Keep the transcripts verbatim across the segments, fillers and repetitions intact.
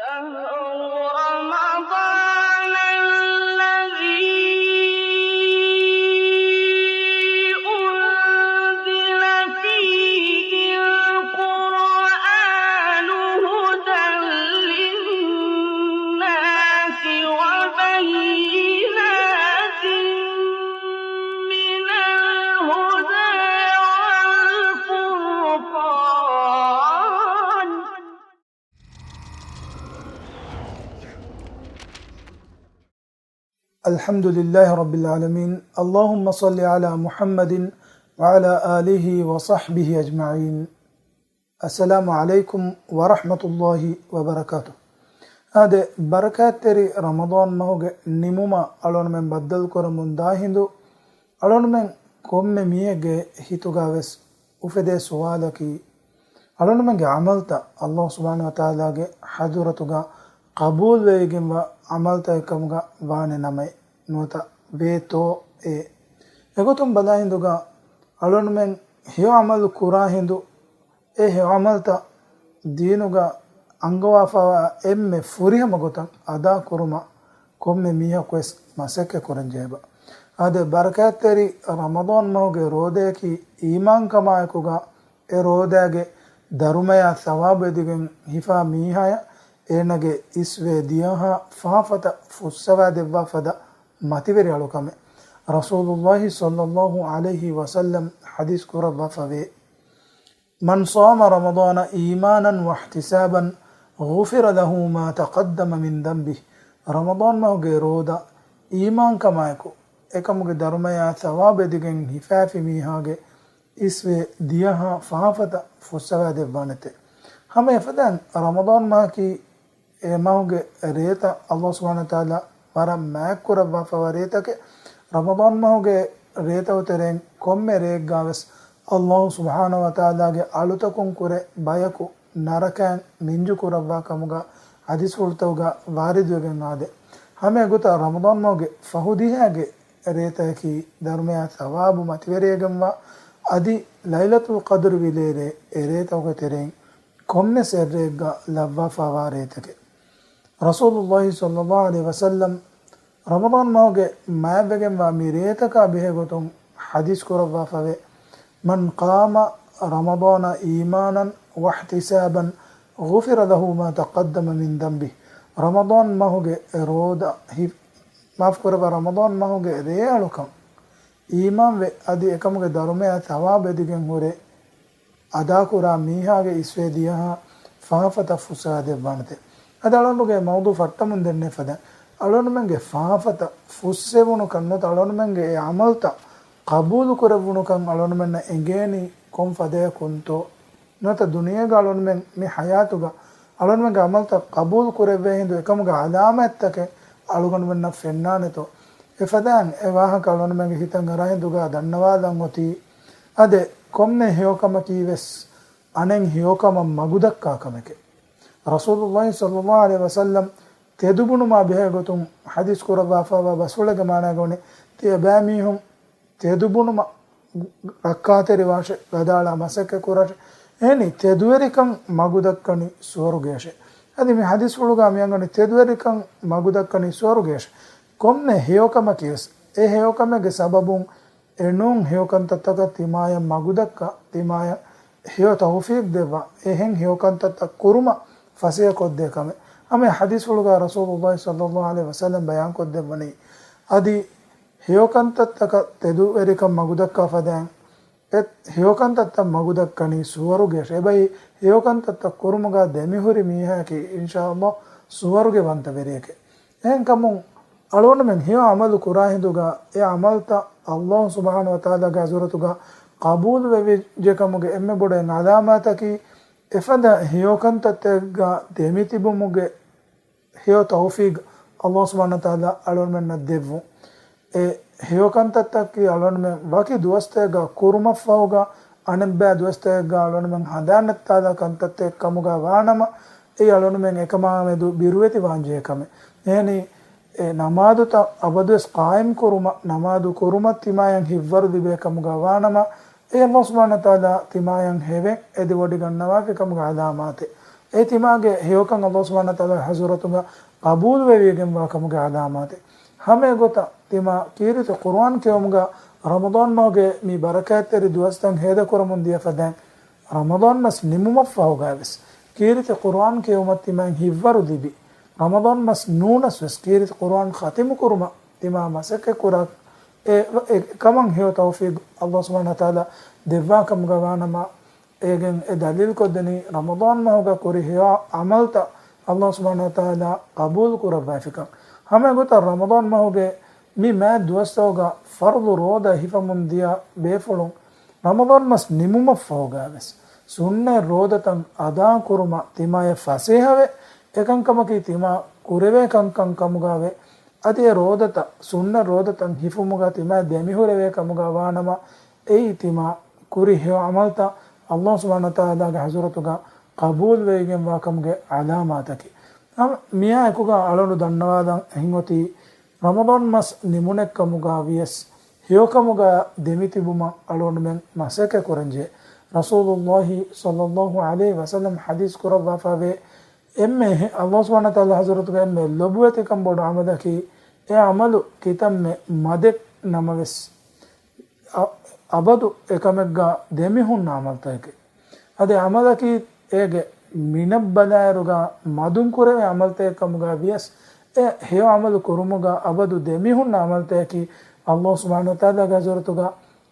شهر رمضان الذي أنزل فيه القرآن هدى للناس وبينات من الهدى والفرقان. الحمد لله رب العالمين. اللهم صل على محمد وعلى آله وصحبه أجمعين. السلام عليكم ورحمة الله وبركاته. އާދެ، ބަރަކާތްތެރި ރަމަޟާން މަހުގެ ނިމުމަށް އަޅުގަނޑުމެން ބައްދަލުކުރަމުން ދާ ހިނދު، އަޅުގަނޑުމެން ކޮންމެ މީހެއްގެ ހިތުގަ ވެސް އުފެދޭ ސުވާލަކީ، އަޅުގަނޑުމެންގެ ޢަމަލުތައް ﷲ ސުބްޙާނަހޫ ވަތަޢާލާގެ ޙަޟްރަތުގަ ޤަބޫލުވެވިގެންވާ ޢަމަލުތަކެއް ކަމުގަ ވާނެ ނަމައެއް ނުވަތަ ވޭތޯ އޭ؟ އެގޮތުން ބަލާ ހިނދުގަ އަޅުގަނޑުމެން ހެޔޮ ޢަމަލު ކުރާ ހިނދު، އެ ހެޔޮ ޢަމަލުތައް ދީނުގަ އަންގަވާފައިވާ އެންމެ ފުރިހަމަ ގޮތަށް އަދާކުރުމަށް ކޮންމެ މީހަކު ވެސް މަސައްކަތް ކުރަން ޖެހޭބާ. އާދެ، ބަރަކާތްތެރި ރަމަޟާން މަހުގެ ރޯދަޔަކީ އީމާންކަމާއެކުގަ އެ ރޯދައިގެ ދަރުމަޔާ ޘަވާބު އެދިގެން ހިފާ މީހާޔަށް އޭނަގެ އިސްވޭ ދިޔަހާ ފާފަތައް ފުއްސަވާ ދެއްވާ ފަދަ މަތިވެރި އަޅުކަމެއް. ރަސޫލުﷲ ޞައްލަﷲ ޢަލައިހި ވަސައްލަމް ޙަދީޘް ކުރައްވާފަވޭ، من صام رمضان إيمانا واحتسابا غفر له ما تقدم من ذنبه. ރަމަޟާން މަހުގެ ރޯދަ އީމާންކަމާއެކު އެކަމުގެ ދަރުމަޔާ ޘަވާބު އެދިގެން ހިފާފި މީހާގެ އިސްވޭ ދިޔަހާ ފާފަތައް ފުއްސަވާ ދެއްވާނެތެ. ހަމަ އެފަދައިން ރަމަޟާން މަހަކީ އެ މަހުގެ ރޭތައް ﷲ ސުބްޙާނަހޫ ވަތަޢާލާ ވަރަށް މާތްކުރައްވާފައިވާ ރޭތަކެއް. ރަމަޟާން މަހުގެ ރޭތަކުގެ ތެރެއިން ކޮންމެ ރެއެއްގަ ވެސް ﷲ ސުބްޙާނަހޫ ވަތަޢާލާގެ އަޅުތަކުން ކުރެ ބަޔަކު ނަރަކައިން މިންޖު ކުރައްވާ ކަމުގަ ޙަދީޘްފުޅުތަކުގަ ވާރިދުވެގެން އާދެ. ހަމަ އެގޮތަށް ރަމަޟާން މަހުގެ ފަހު ދިހައިގެ ރޭތަކަކީ ދަރުމަޔާ ޘަވާބު މަތިވެރިވެގެންވާ އަދި ލައިލަތުލް ޤަދްރު ވިލޭރޭ އެ ރޭތަކުގެ ތެރެއިން ކޮންމެސް އެއްރެއެއްގަ ލައްވާފައިވާ ރޭތަކެއް. ރަސޫލުﷲ ޞައްލަﷲ ޢަލައިހި ވަސައްލަމް ރަމަޟާން މަހުގެ މާތްވެގެންވާ މި ރޭތަކާ ބެހޭގޮތުން ޙަދީޘް ކުރައްވާފަވޭ، من قام رمضان إيمانا واحتسابا غفر له ما تقدم من ذنبه. ރަމަޟާން މަހުގެ ރޯދަ ހި-، މާފުކުރައްވާ، ރަމަޟާން މަހުގެ ރޭ އަޅުކަން އީމާންވެ އަދި އެކަމުގެ ދަރުމަޔާ ޘަވާބު އެދިގެން ހުރެ އަދާކުރާ މީހާގެ އިސްވޭ ދިޔަހާ ފާފަތައް ފުއްސަވާ ދެއްވާނެތެ. އަދި އަޅުގަނޑުގެ މައުޟޫޢު ފައްޓަމުން ދެންނެވި ފަދަ އަޅުގަނޑުމެންގެ ފާފަތައް ފުއްސެވުނުކަން ނުވަތަ އަޅުގަނޑުމެންގެ އެ ޢަމަލުތައް ޤަބޫލު ކުރެއްވުނުކަން އަޅުގަނޑުމެންނަށް އެނގޭނީ ކޮން ފަދަޔަކުންތޯ؟ ނުވަތަ ދުނިޔޭގަ އަޅުގަނޑުމެން މި ޙަޔާތުގަ އަޅުގަނޑުމެންގެ ޢަމަލުތައް ޤަބޫލު ކުރެވޭ ހިނދު އެކަމުގެ ޢަލާމާތްތަކެއް އަޅުގަނޑުމެންނަށް ފެންނާނެތޯ؟ އެފަދައިން އެ ވާހަކަ އަޅުގަނޑުމެންގެ ހިތަށް އަރާ ހިނދުގަ ދަންނަވާލަން އޮތީ، އާދެ، ކޮންމެ ހެޔޮކަމަކީ ވެސް އަނެއް ހެޔޮކަމަށް މަގުދައްކާ ކަމެކޭ. ރަސޫލުﷲ ޞައްލަﷲ ޢަލައިހި ވަސައްލަމް ތެދުބުނުމާ ބެހޭގޮތުން ޙަދީޘް ކުރައްވާފައިވާ ބަސްފުޅެއްގެ މާނައިގަ ވަނީ، ތިޔަބައިމީހުން ތެދުބުނުމަށް ރައްކާތެރިވާށޭ، ވަދާޅާ މަސައްކަތް ކުރާށޭ. އެހެނީ ތެދުވެރިކަން މަގުދައްކަނީ ސުވަރުގެއަށޭ. އަދި މި ޙަދީޘްފުޅުގަ މި އަންގަނީ ތެދުވެރިކަން މަގުދައްކަނީ ސުވަރުގެއަށޭ. ކޮންމެ ހެޔޮކަމަކީ ވެސް އެ ހެޔޮކަމެއްގެ ސަބަބުން އެ ނޫން ހެޔޮކަންތައްތަކަށް ތިމާޔަށް މަގުދައްކާ، ތިމާޔަށް ހެޔޮ ތައުފީޤް ދެއްވާ، އެހެން ހެޔޮކަންތައްތައް ކުރުމަށް ފަސޭހަކޮށްދޭ ކަމެއް. ހަމަ ޙަދީޘްފުޅުގަ ރަސޫލުﷲ ޞައްލަﷲ ޢަލައިހި ވަސައްލަމް ބަޔާންކޮށްދެއްވަނީ، އަދި ހެޔޮކަންތައްތަކަށް ތެދުވެރިކަން މަގުދައްކާ ފަދައިން، އެ ހެޔޮކަންތައްތައް މަގުދައްކަނީ ސުވަރުގެއަށޭ. އެބައި ހެޔޮކަންތައްތައް ކުރުމުގަ ދެމިހުރި މީހާއަކީ އިންޝާﷲ ސުވަރުގެވަންތަވެރިއެކޭ. އެހެންކަމުން އަޅުގަނޑުމެން ހެޔޮ ޢަމަލު ކުރާ ހިނދުގަ އެ ޢަމަލުތައް ﷲ ސުބްޙާނަހޫ ވަތަޢާލާގެ ޙަޟްރަތުގަ ޤަބޫލު ވެވިއްޖެ ކަމުގެ އެންމެ ބޮޑު ޢަލާމާތަކީ، އެފަދަ ހެޔޮކަންތައްތަކެއްގަ ދެމިތިބުމުގެ ހެޔޮ ތައުފީޤް ﷲ ސުބްޙާނަހޫ ވަތަޢާލާ އަޅުގަނޑުމެންނަށް ދެއްވުން. އެ ހެޔޮކަންތައްތަކަކީ އަޅުގަނޑުމެން ވަކި ދުވަސްތަކެއްގަ ކުރުމަށްފަހުގަ، އަނެއްބައި ދުވަސްތަކެއްގަ އަޅުގަނޑުމެން ހަނދާން ނައްތާލާ ކަންތައްތަކެއް ކަމުގަ ވާނަމަ، އެއީ އަޅުގަނޑުމެން އެކަމާ މެދު ބިރުވެތިވާންޖެހޭ ކަމެއް. އެހެނީ، އެ ނަމާދުތައް އަބަދުވެސް ޤާއިމްކުރުމަށް، ނަމާދު ކުރުމަށް ތިމާޔަށް ހިތްވަރު ލިބޭ ކަމުގަ ވާނަމަ، އެ ﷲ ސުބްޙާނަހޫ ވަތަޢާލާ ތިމާޔަށް ހެވެން އެދިވޮޑިގަންނަވާފި ކަމުގެ ޢަލާމާތެއް. އެ ތިމާގެ ހެޔޮކަން ﷲ ސުބްޙާނަހޫ ވަތަޢާލާގެ ޙަޟްރަތުގަ ޤަބޫލުވެވިގެންވާ ކަމުގެ ޢަލާމާތެއް. ހަމައެގޮތަށް ތިމާ ކީރިތި ޤުރުއާން ކިޔެވުމުގަ ރަމަޟާން މަހުގެ މި ބަރަކާތްތެރި ދުވަސްތައް ހޭދަކުރަމުން ދިޔަ ފަދައިން، ރަމަޟާން މަސް ނިމުމަށްފަހުގައިވެސް ކީރިތި ޤުރުއާން ކިޔެވުމަށް ތިމާއިން ހިތްވަރު ލިބި، ރަމަޟާން މަސް ނޫނަސްވެސް ކީރިތި ޤުރުއާން ޚަތިމު ކުރުމަށް ތިމާ މަސައްކަތް ކުރާ، އެ، އެ ކަމަށް ހެޔޮ ތައުފީޤު ﷲ ސުބްޙާނަހޫ ވަތަޢާލާ ދެއްވާ ކަމުގަ ވާނަމަ، އޭގެން އެ ދަލީލުކޮށްދެނީ ރަމަޟާން މަހުގަ ކުރި ހެޔޮ ޢަމަލްތައް ﷲ ސުބްޙާނަހޫ ވަތަޢާލާ ޤަބޫލު ކުރައްވައިފިކަން. ހަމައެގޮތަށް ރަމަޟާން މަހުގެ މި މާތް ދުވަސްތަކުގަ ފަރުޟު ރޯދަ ހިފަމުން ދިޔަ ބޭފުޅުން ރަމަޟާން މަސް ނިމުމަށްފަހުގައިވެސް ސުންނަތް ރޯދަތައް އަދާކުރުމަށް ތިމާޔަށް ފަސޭހަވެ، އެކަންކަމަކީ ތިމާ ކުރެވޭ ކަންކަން ކަމުގައިވެ، އަދި އެ ރޯދަތައް، ސުންނަތް ރޯދަތައް ހިފުމުގަ ތިމާ ދެމިހުރެވޭ ކަމުގަ ވާނަމަ، އެއީ ތިމާ ކުރި ހެޔޮ ޢަމަލްތައް ﷲ ސުބްޙާނަހޫ ވަތަޢާލާގެ ޙަޟްރަތުގަ ޤަބޫލުވެވިގެންވާ ކަމުގެ ޢަލާމާތަކީ. ހަމަ މިއާއެކުގަ އަޅުގަނޑު ދަންނަވާލަން އެހެންއޮތީ، ރަމަޟާން މަސް ނިމުނެއްކަމުގަ ވިޔަސް، ހެޔޮކަމުގަ ދެމިތިބުމަށް އަޅުގަނޑުމެން މަސައްކަތް ކުރަންޖެހޭ. ރަސޫލުﷲ ޞައްލަﷲ ޢަލައިހި ވަސައްލަމް ޙަދީޘް ކުރައްވާފައިވޭ، އެންމެ އެހެ-، ﷲ ސުބްޙާނަހޫ ވަތަޢާލާ ޙަޟްރަތުގަ އެންމެ ލޮބުވެތިކަން ބޮޑު ޢަމަލަކީ، އެ ޢަމަލު ކިތަންމެ މަދެއް ނަމަވެސް، އަ-، އަބަދު އެކަމެއްގަ ދެމިހުންނަ ޢަމަލުތަކެކޭ. އަދި ޢަމަލަކީ އޭގެ މިނަށް ބަލާއިރުގަ މަދުން ކުރެވޭ ޢަމަލުތަކެއް ކަމުގަ ވިޔަސް، އެ ހެޔޮ ޢަމަލު ކުރުމުގަ އަބަދު ދެމިހުންނަ ޢަމަލުތަކަކީ، ﷲ ސުބްޙާނަހޫ ވަތަޢާލާގެ ޙަޟްރަތުގަ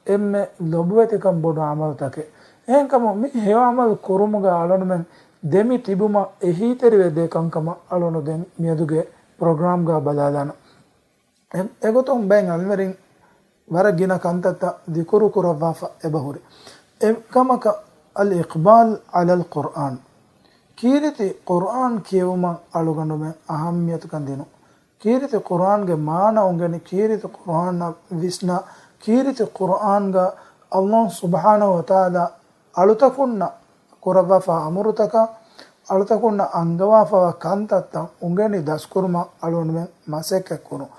އެންމެ ލޮބުވެތިކަން ބޮޑު ޢަމަލުތަކެއް. އެހެންކަމުން މި ހެޔޮ ޢަމަލު ކުރުމުގަ އަޅުގަނޑުމެން ދެމި ތިބުމަށް އެހީތެރިވެ ދޭ ކަންކަމަށް އަޅުގަނޑު ދެން މިއަދުގެ ޕްރޮގްރާމްގަ ބަލާލާނަން. އެ-، އެގޮތުން ބައެއް ޢިލްމުވެރިން ވަރަށް ގިނަ ކަންތައްތައް ޛިކުރު ކުރައްވާފަ އެބަހުރި. އެކަމަކަށް، الإقبال على القرآن، ކީރިތި ޤުރުއާން ކިޔެވުމަށް އަޅުގަނޑުމެން އަހައްމިޔަތުކަން ދިނުން. ކީރިތި ޤުރުއާންގެ މާނަ އުނގެނި، ކީރިތި ޤުރުއާނަށް ވިސްނާ، ކީރިތި ޤުރުއާންގަ ﷲ ސުބްޙާނަހޫ ވަތަޢާލާ އަޅުތަކުންނަށް ކުރައްވާފާ އަމުރުތަކާ، އަޅުތަކުންނަށް އަންގަވާފަވާ ކަންތައްތައް އުނގެނި ދަސްކުރުމަށް އަޅުގަނޑުމެން މަސައްކަތްކުރުން.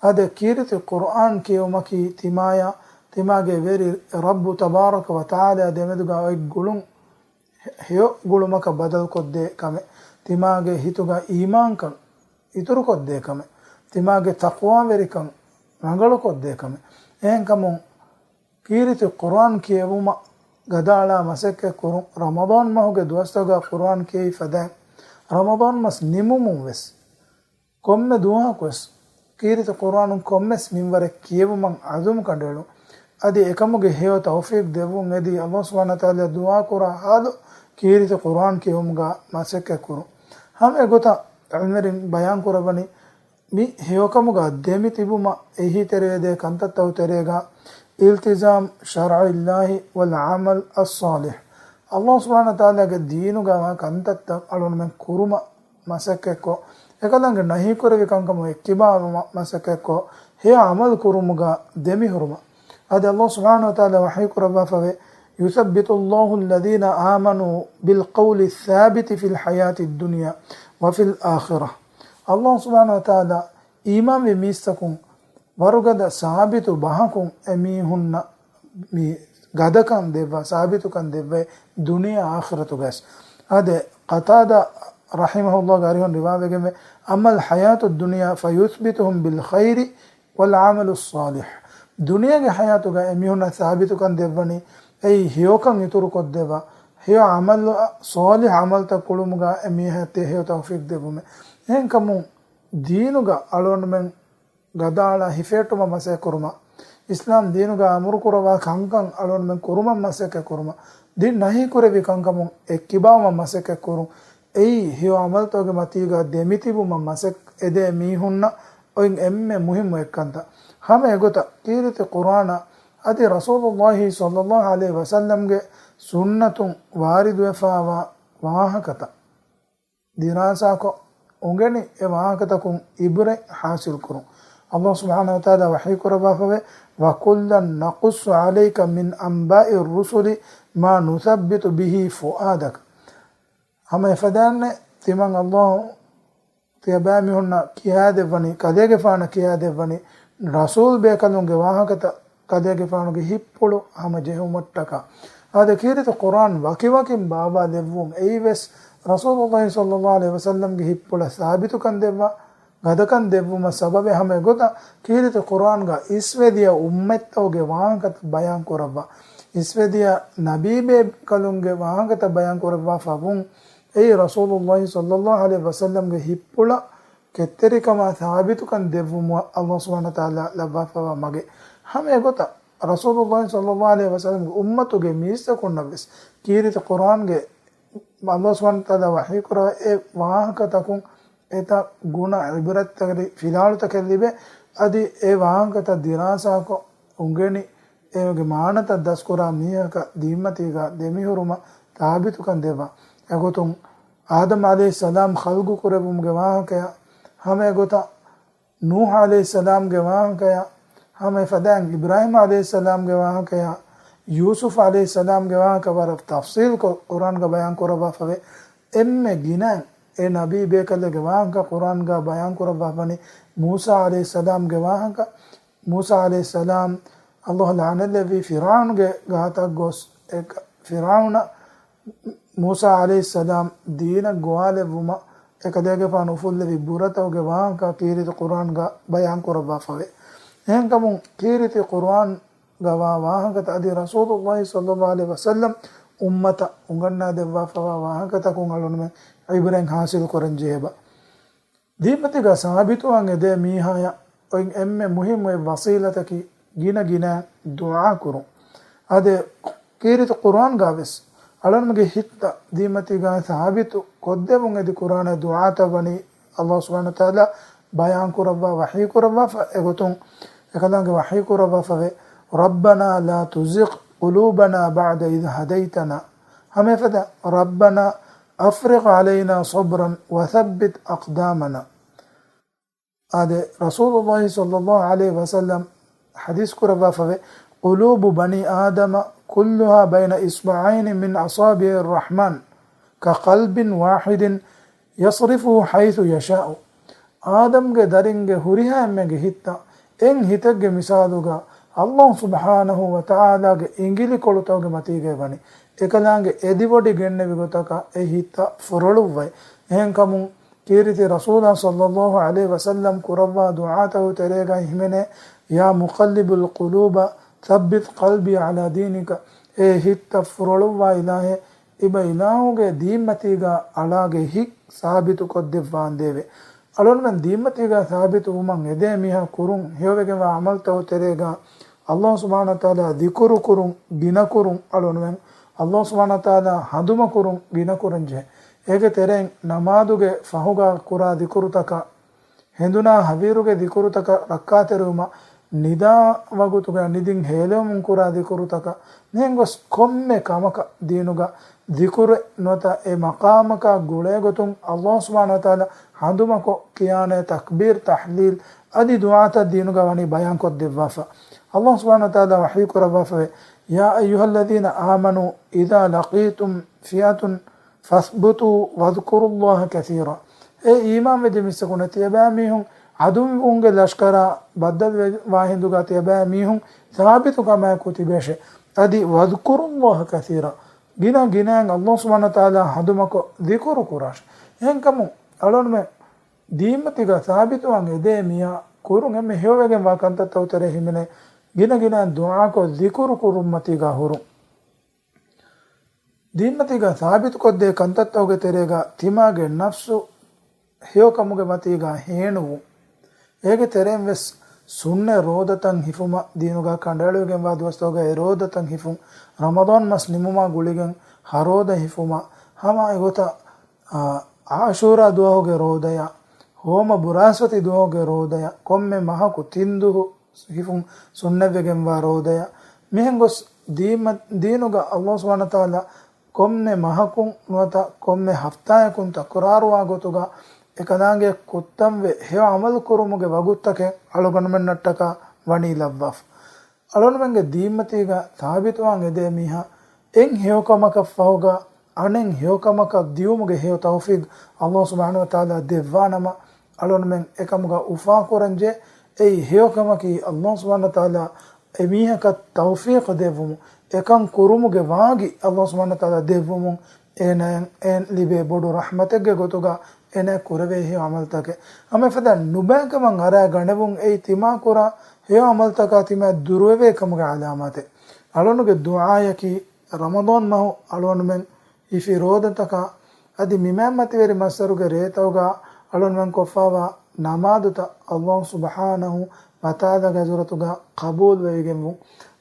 އާދެ، ކީރިތި ޤުރުއާން ކިޔެވުމަކީ ތިމާޔާ، ތިމާގެ ވެރި ރައްބު ތަބާރަކަ ވަތަޢާލާ ދެމެދުގަ އޮތް ގުޅުން، ހެޔޮ ގުޅުމަކަށް ބަދަލުކޮށްދޭ ކަމެއް. ތިމާގެ ހިތުގަ އީމާންކަން އިތުރުކޮށްދޭ ކަމެއް. ތިމާގެ ތަޤްވާވެރިކަން ރަނގަޅުކޮށްދޭ ކަމެއް. އެހެންކަމުން، ކީރިތި ޤުރުއާން ކިޔެވުމަށް ގަދައަޅާ މަސައްކަތް ކުރުން، ރަމަޟާން މަހުގެ ދުވަސްތަކުގަ ޤުރުއާން ކިޔައި ފަދައިން، ރަމަޟާން މަސް ނިމުމުން ވެސް، ކޮންމެ ދުވަހަކުވެސް ކީރިތި ޤުރުއާނުން ކޮންމެސް މިންވަރެއް ކިޔެވުމަށް ޢަޒުމް ކަނޑައެޅުން. އަދި އެކަމުގެ ހެޔޮ ތައުފީޤް ދެއްވުން އެދި، ﷲ ސުބްޙާނަހޫ ވަތަޢާލާ ދުޢާ ކުރާ ޙާލު ކީރިތި ޤުރުއާން ކިޔެވުމުގަ މަސައްކަތް ކުރުން. ހަމަ އެގޮތަށް ޢިލްމުވެރިން ބަޔާން ކުރައްވަނީ، މި ހެޔޮކަމުގަ ދެމި ތިބުމަށް އެހީތެރިވެދޭ ކަންތައްތަކުގެ ތެރޭގަ، التزام شرع الله والعمل الصالح. ﷲ ސުބްޙާނަހޫ ވަތަޢާލާގެ ދީނުގަ ވާ ކަންތައްތައް އަޅުގަނޑުމެން ކުރުމަށް މަސައްކަތްކޮށް، އެކަލާނގެ ނަހީކުރެވި ކަންކަމުން އެއްކިބާވުމަށް މަސައްކަތްކޮށް، ހެޔޮ ޢަމަލު ކުރުމުގަ ދެމިހުރުމަށް. އަދި ﷲ ސުބްޙާނަހޫ ވަތަޢާލާ ވަޙީ ކުރައްވާފަވޭ، يثبت الله الذين آمنوا بالقول الثابت في الحياة الدنيا وفي الآخرة. ﷲ ސުބްޙާނަހޫ ވަތަޢާލާ އީމާންވި މީސްތަކުން ވަރުގަދަ ސާބިތު ބަހަކުން އެމީހުންނަށް މި ގަދަކަން ދެއްވާ، ސާބިތުކަން ދެއްވައި ދުނިޔެ އާޚިރަތުގަސް. އާދެ، ޤަތާދާ ރަޙިމަހުﷲގެ އަރިހުން ރިވާވެގެންވޭ، أما الحياة الدنيا فيثبتهم بالخير والعمل الصالح. ދުނިޔޭގެ ޙަޔާތުގަ އެމީހުންނަށް ސާބިތުކަން ދެއްވަނީ، އެއީ ހެޔޮކަން އިތުރުކޮށްދެއްވާ، ހެޔޮ ޢަމަލު، ޞާލިޙު ޢަމަލުތައް ކުޅުމުގަ އެމީހަށް ތި ހެޔޮ ތައުފީޤް ދެއްވުމެއް. އެހެންކަމުން، ދީނުގަ އަޅުގަނޑުމެން ގަދައަޅާ ހިފެހެއްޓުމަށް މަސައްކަތްކުރުމަށް، އިސްލާމް ދީނުގަ އަމުރުކުރައްވާ ކަންކަން އަޅުގަނޑުމެން ކުރުމަށް މަސައްކަތްކުރުމަށް، ދީން ނަހީކުރެއްވި ކަންކަމުން އެއްކިބާވުމަށް މަސައްކަތްކުރުން. އެއީ ހެޔޮ ޢަމަލުތަކުގެ މަތީގަ ދެމިތިބުމަށް މަސައްކަތް އެދޭ މީހުންނަށް އޮތް އެންމެ މުހިއްމު އެއްކަންތައް. ހަމަ އެގޮތަށް ކީރިތި ޤުރުއާނާ އަދި ރަސޫލުﷲ ޞައްލަﷲ ޢަލައިހި ވަސައްލަމްގެ ސުންނަތުން ވާރިދުވެފާވާ ވާހަކަތައް ދިރާސާކޮށް، އުނގެނި އެ ވާހަކަތަކުން ޢިބްރަތް ޙާޞިލްކުރުން. ﷲ ސުބްޙާނަހޫ ވަތަޢާލާ ވަޙީކުރައްވާފަވޭ، وَكُلًّا نَقُصُّ عَلَيْكَ مِنْ أَنْبَاءِ الرُّسُلِ مَا نُثَبِّتُ بِهِ فُؤَادَكَ. ހަމަ އެފަދައިންނެއް ތިމަން ﷲ ތިޔަބައިމީހުންނަށް ކިޔާދެއްވަނީ، ކަލޭގެފާނަށް ކިޔާދެއްވަނީ، ރަސޫލް ބޭކަލުންގެ ވާހަކަތައް ކަލޭގެފާނުގެ ހިތްޕުޅު ހަމަޖެހުމަށްޓަކާ. އާދެ، ކީރިތި ޤުރުއާން ވަކިވަކިން ބާއްވާލެއްވުން އެއީވެސް ރަސޫލުﷲ ޞައްލަﷲ ޢަލައިހި ވަސައްލަމްގެ ހިތްޕުޅަށް ސާބިތުކަން ދެއްވާ، ގަދަކަން ދެއްވުމަށް ސަބަބެއް ހަމަ އެގޮތަށް ކީރިތި ޤުރްއާންގަ އިސްވެދިޔަ އުއްމަތްތަކުގެ ވާހަކަތައް ބަޔާން ކުރައްވާ، އިސްވެދިޔަ ނަބީބޭކަލުންގެ ވާހަކަތައް ބަޔާން ކުރައްވާފަ ވުން، އެއީ ރަސޫލުﷲ ޞައްލަﷲ ޢަލައިހި ވަސައްލަމްގެ ހިތްޕުޅަށް ކެތްތެރިކަމާ ސާބިތުކަން ދެއްވުމަށް ﷲ ސުބްޙާނަހޫ ވަތަޢާލާ ލައްވާފައިވާ މަގެއް. ހަމަ އެގޮތަށް ރަސޫލުﷲ ޞައްލަﷲ ޢަލައިހި ވަސައްލަމްގެ އުއްމަތުގެ މީސްތަކުންނަށް ވެސް ކީރިތި ޤުރްއާންގެ ﷲ ސުބްޙާނަހޫ ވަތަޢާލާ ވަޙީކުރާ އެ ވާހަކަތަކުން އެތައް ގުނަ ޢިބްރަތްތަކެތި ފިލާވަޅުތަކެއް ލިބޭ. އަދި އެ ވާހަކަތައް ދިރާސާކޮށް އުނގެނި، އޭގެ މާނަތައް ދަސްކުރާ މީހަކަށް ދީންމަތީގަ ދެމިހުރުމަށް ސާބިތުކަން ދެއްވާ. އެގޮތުން އާދަމް ޢަލައިހިއްސަލާމް ޚަލްޤު ކުރެއްވުމުގެ ވާހަކަޔާ، ހަމަ އެގޮތަށް ނޫޙް ޢަލައިހިއްސަލާމްގެ ވާހަކަޔާ، ހަމަ އެފަދައިން އިބްރާހީމް ޢަލައިހިއްސަލާމްގެ ވާހަކަޔާ، ޔޫސުފް ޢަލައިހިއްސަލާމްގެ ވާހަކަ ވަރަށް ތަފްޞީލްކޮށް ޤުރްއާންގަ ބަޔާން ކުރައްވާފަވޭ. އެންމެ ގިނައިން އެ ނަބީ ބޭކަލެއްގެ ވާހަކަ ޤުރްއާންގަ ބަޔާން ކުރައްވާފަނީ މޫސާ ޢަލައިހިއްސަލާމްގެ ވާހަކަ. މޫސާ ޢަލައިހިއްސަލާމް ﷲ ލަޢުނަތްލެއްވި ފިރްޢައުނުގެ ގާތަށް ގޮސް، އެ ފިރްޢައުނަށް މޫސާ ޢަލައިހިއްސަލާމް ދީނަށް ގޮވާލެއްވުމަށް އެކަލޭގެފާނު އުފުއްލެވި ބުރަތަކުގެ ވާހަކަ ކީރިތި ޤުރްއާންގަ ބަޔާން ކުރައްވާފަވޭ. އެހެންކަމުން ކީރިތި ޤުރްއާންގަވާ ވާހަކަތައް އަދި ރަސޫލުﷲ ޞައްލަﷲ ޢަލައިހި ވަސައްލަމް އުއްމަތަށް އުނގަންނާ ދެއްވާފަވާ ވާހަކަތަކުން އަޅުންމެން ޢިބްރަތް ޙާޞިލް ކުރަން ޖެހޭބަ. ދީންމަތީގަ ސާބިތުވާން އެދޭ މީހާޔަށް އޮތް އެންމެ މުހިއްމު އެއް ވަސީލަތަކީ ގިނަ ގިނަ ދުޢާ ކުރުން. އާދެ، ކީރިތި ޤުރްއާންގަ ވެސް އަޅުންމެގެ ހިތްތައް ދީންމަތީގަ ސާބިތު ކޮށްދެވުން އެދި ކުރާނެ ދުޢާތައް ވަނީ ﷲ ސުބްޙާނަހޫ ވަތަޢާލާ ބަޔާން ކުރައްވާ ވަޙީ ކުރައްވާފަ އެގޮތުން އެކަލާނގެ ވަޙީ ކުރައްވާފަވޭ، رَبَّنَا لَا تُزِغْ قُلُوبَنَا بَعْدَ إِذْ هَدَيْتَنَا. ހަމައެފަދަ، رَبَّنَا أَفْرِغْ عَلَيْنَا صَبْرًا وَثَبِّتْ أَقْدَامَنَا. އާދެ، ރަސޫލުﷲ ޞައްލަﷲ ޢަލައިހި ވަސައްލަމް ޙަދީޘް ކުރައްވާފަވޭ، قُلُوبُ بَنِي آدَمَ كُلُّهَا بَيْنَ إِصْبَعَيْنِ مِنْ أَصَابِعِ الرَّحْمَنِ كَقَلْبٍ وَاحِدٍ يَصْرِفُهُ حَيْثُ يَشَاءُ. އާދަމްގެ ދަރިންގެ ހުރިހާ އެންމެގެ ހިތްތައް އެއް ހިތެއްގެ މިސާލުގަ ﷲ ސުބްޙާނަހޫ ވަތަޢާލާގެ އިނގިލިކޮޅުތަކުގެ މަތީގައި ވަނީ. އެކަލާނގެ އެދިވޮޑި ގެންނެވި ގޮތަކަށް އެ ހިތްތައް ފުރޮޅުއްވައި. އެހެންކަމުން ކީރިތި ރަސޫލާ ޞައްލަﷲ ޢަލައިހި ވަސައްލަމް ކުރައްވާ ދުޢާތަކުގެ ތެރޭގައި ހިމެނޭ، يَا مُقَلِّبَ الْقُلُوبِ ثَبِّتْ قَلْبِي عَلَىٰ دِينِكَ. އޭ ހިތްތައް ފުރޮޅުއްވާ އިލާހޭ، އިބަ އިލާހުގެ ދީންމަތީގަ އަޅާގެ ހިތް ސާބިތު ކޮށްދެއްވާނދޭވެ. އަޅުންމެން ދީންމަތީގަ ސާބިތު ވުމަށް އެދޭ މީހާ ކުރުން ހެޔޮވެގެންވާ ޢަމަލުތަކުގެ ތެރޭގަ ﷲ ސުބްޙާނަހޫ ވަތަޢާލާ ޛިކުރު ކުރުން ގިނަކުރުން އަޅުންމެން ﷲ ސުބްޙާނަހޫ ވަތަޢާލާ ހަނދުމަކުރުން ގިނަކުރަން ޖެހޭ. އޭގެ ތެރެއިން ނަމާދުގެ ފަހުގަ ކުރާ ޛިކުރުތަކަށް، ހެނދުނާ ހަވީރުގެ ޛިކުރުތަކަށް ރައްކާތެރިވުމަށް، ނިދާ ވަގުތުގަ ނިދިން ހޭލެވުމުން ކުރާ ޛިކުރުތަކަށް، މިހެން ގޮސް ކޮންމެ ކަމަކަށް ދީނުގަ ޛިކުރެއް ނުވަތަ އެ މަޤާމަކާ ގުޅޭގޮތުން ﷲ ސުބްޙާނަހޫ ވަތަޢާލާ ހަނދުމަކޮށް ކިޔާނެ ތަކްބީރު، ތަހްލީލު އަދި ދުޢާތައް ދީނުގަ ވަނީ ބަޔާންކޮށްދެއްވާފަ. ﷲ ސުބްޙާނަހޫ ވަތަޢާލާ ވަޙީ ކުރައްވާފަވޭ، يَا أَيُّهَا الَّذِينَ آمَنُوا إِذَا لَقِيتُمْ فِئَةً فَاثْبُتُوا وَاذْكُرُوا اللَّهَ كَثِيرًا. އޭ އީމާންވެއްޖެ މީސްތަކުންނޭ، ތިޔަބައިމީހުން ޢަދުއްވުންގެ ލަޝްކަރާ ބައްދަލުވާ ހިނދުގަ ތިޔަބައިމީހުން ސާބިތުކަމާއެކު ތިބޭށޭ. އަދި وَاذْكُرُوا اللَّهَ كَثِيرًا، ގިނަ ގިނައިން ﷲ ސުބްޙާނަހޫ ވަތަޢާލާ ހަނދުމަކޮށް ޛިކުރު ކުރާށޭ. އެހެންކަމުން އަޅުންމެން ދީންމަތީގަ ސާބިތުވާން އެދޭ މީހާ ކުރުން އެންމެ ހެޔޮވެގެންވާ ކަންތައްތަކުގެ ތެރޭ ހިމެނޭ، ގިނަ ގިނައިން ދުޢާކޮށް ޛިކުރު ކުރުންމަތީގަ ހުރުން. ދީންމަތީގަ ސާބިތުކޮށްދޭ ކަންތައްތަކުގެ ތެރޭގަ ތިމާގެ ނަފްސު ހެޔޮކަމުގެ މަތީގަ ހޭނުވުން. އޭގެ ތެރެއިން ވެސް ސުންނަތް ރޯދަތައް ހިފުމަށް، ދީނުގަ ކަނޑައެޅިގެންވާ ދުވަސްތަކުގައި ރޯދަތައް ހިފުން، ރަމަޟާން މަސް ނިމުމާ ގުޅިގެން ހަ ރޯދަ ހިފުމަށް، ހަމަ އެގޮތަށް، އާ، އާޝޫރާ ދުވަހުގެ ރޯދަޔަށް، ހޯމަ ބުރާސްފަތި ދުވަހުގެ ރޯދަޔަށް، ކޮންމެ މަހަކު ތިން ދުވަހު ހިފުން ސުންނަތްވެގެންވާ ރޯދަޔަށް. މިހެން ގޮސް ދީމަ-، ދީނުގަ ﷲ ސުބްޙާނަހޫ ވަތަޢާލާ ކޮންމެ މަހަކުން ނުވަތަ ކޮންމެ ހަފްތާއަކުން ތަކުރާރުވާ ގޮތުގަ އެކަލާނގެ ކުއްތަންވެ ހެޔޮ ޢަމަލު ކުރުމުގެ ވަގުތުތަކެއް އަޅުގަނޑުމެންނަށްޓަކާ ވަނީ ލައްވާފަ. އަޅުންމެންގެ ދީންމަތީގަ ސާބިތުވާން އެދޭ މީހާ އެއް ހެޔޮކަމަކަށް ފަހުގަ އަނެއް ހެޔޮކަމަކަށް ދިޔުމުގެ ހެޔޮ ތައުފީޤު ﷲ ސުބްޙާނަހޫ ވަތަޢާލާ ދެއްވާނަމަ، އަޅުންމެން އެކަމުގަ އުފާ ކުރަންޖެ. އެއީ ހެޔޮކަމަކީ ﷲ ސުބްޙާނަހޫ ވަތަޢާލާ އެމީހަކަށް ތައުފީޤު ދެއްވުމުން، އެކަން ކުރުމުގެ ވާގި ﷲ ސުބްޙާނަހޫ ވަތަޢާލާ ދެއްވުމުން، އޭނައަށް އޭނަ ލިބޭ ބޮޑު ރަޙްމަތެއްގެ ގޮތުގަ އޭނަ ކުރެވޭ ހެޔޮ ޢަމަލުތަކެއް. ހަމަ އެފަދަ ނުބައިކަމަށް އަރާ ގަނެވުން އެއީ ތިމާ ކުރާ ހެޔޮ ޢަމަލުތަކާ ތިމާ ދުރުވެވޭ ކަމުގެ ޢަލާމާތެއް. އަޅުނުގެ ދުޢާޔަކީ ރަމަޟާން މަހު އަޅުނުމެން ހިފި ރޯދަތަކާ އަދި މި މާތް މަތިވެރި މައްސަރުގެ ރޭތަކުގަ އަޅުންމެން ކޮށްފާވާ ނަމާދުތައް ﷲ ސުބްޙާނަހޫ ވަތަޢާލާގެ ޙަޟްރަތުގަ ޤަބޫލު ވެވިގެންވުން.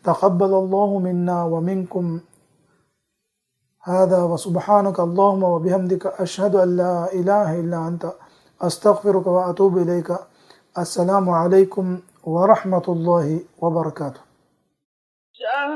تقبل الله منا ومنكم. هذا وسبحانك اللهم وبحمدك، أشهد أن لا إله إلا أنت، أستغفرك وأتوب إليك. السلام عليكم ورحمة الله وبركاته. شهر